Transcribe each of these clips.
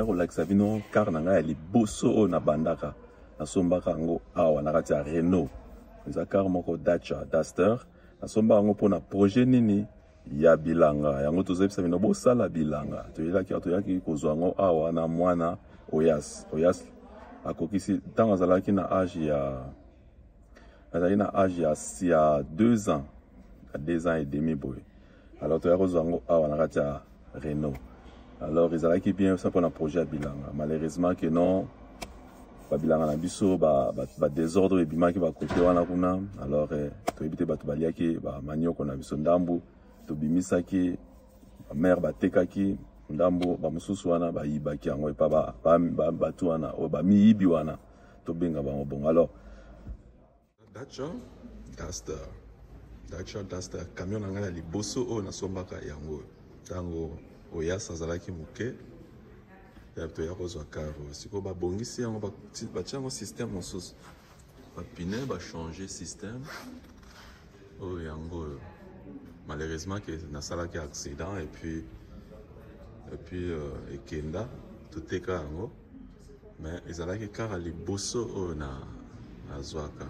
Naya kolakisa bino car na ngai ya liboso oyo nabandaka, nasombaka yango awa na kati ya Renault. Eza car moko Dacia Duster. Nasomba yango mpona projet nini ya bilanga. Yango tozoyebisa bino bosala bilanga. Toyelaki, toyaki kozwa yango awa na mwana Oyas. Oyas akokisi ntango azalaki na age ya azalaki na age ya 2 ans, ya 2 ans et demi boye. Alors toya kozwa yango awa na kati ya Renault. Alors ezalaki bien ça mpona projet ya bilanga. Malheureusement que non, babilanga na biso ba désordre ebimaki bakote wana kuna. Alors toyebi te, bato baliaki bamanioko na biso ndambu, tobimisaki bamare batekaki ndambu, bamosusu wana bayibaki yango epa bato wana oyo bamiyibi wana, tobenga bango bongo. Alors Dacia Duster, Dacia Duster, camion na ngai ya liboso oyo nasombaka yango ntango Oyas azalaki moke. Ya toya kozwa car oyo sikoyo babongisi yango, batia yango système mosusu, bapine bachange système oyo yango oyo. Malheureusement ke nasalaki accident et puis ekenda, toteka yango. Mais ezalaki kaka liboso oyo na nazwaka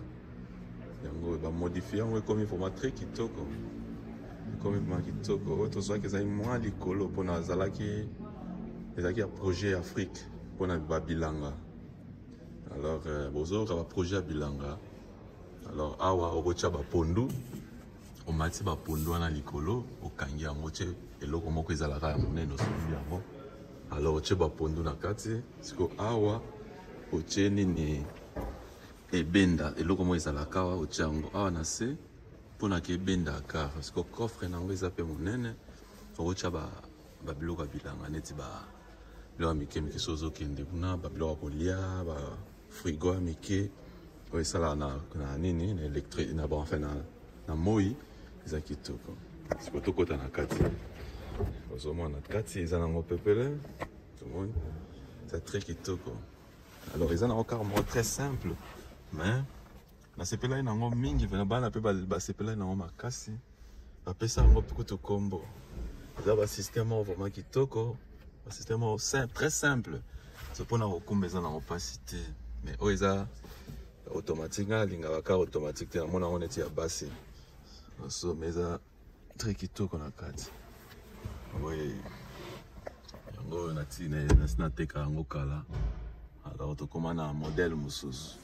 yango, bamodifie yango, ekomi vraiment très kitoko, ekomi vraiment kitoko. Oyo tozwaki ezali mwa likolo mpona azalaki, ezalaki ya projet ya Afrique mpona babilanga. Alors bozoyoka baprojet ya bilanga. Alors awa okotya bapondu, omati bapondu wana likolo, okangi yango, tie eloko moko ezalaka ya monene, osombi yango. Alors otie bapondu na kati. Siko awa otie nini, ebenda eloko moko ezalaka awa, otie yango awa na se mpona ke ebenda car. Siko coffre na yango eza mpe monene, okotya babiloko ya bilanga neti biloko ya mike mike. So ozokende kuna, babiloko ya kolia, bafrigo ya mike oyo esalaka na nini, na électrique, na bon, enfin na moi, eza kitoko. Siko tokɔta na kati, ozomona kati eza nango pepele, tomoni eza très kitoko. Alors eza nango car moko très simple, mais nasepelaki nango mingi mpena. Bana mpe basepelaki nango makasi, bapesa yango mpe kutu kombo. Eza basystème moko vraiment kitoko, basystème moko simple, très simple. So mpona kokumba eza nango mpasi te. Mais oyo eza automatique, ngai nalingaka car automatique te, namona yango neti ya basi. So mais eza très kitoko na kati. Oye yango oyo nasi nateka yango kala. Alors tokóma na modèle mosusu.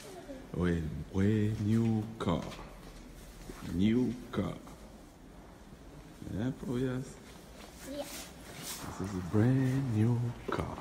Oui, brand new car, new car. Yeah, oh yes. Yeah. This is a brand new car.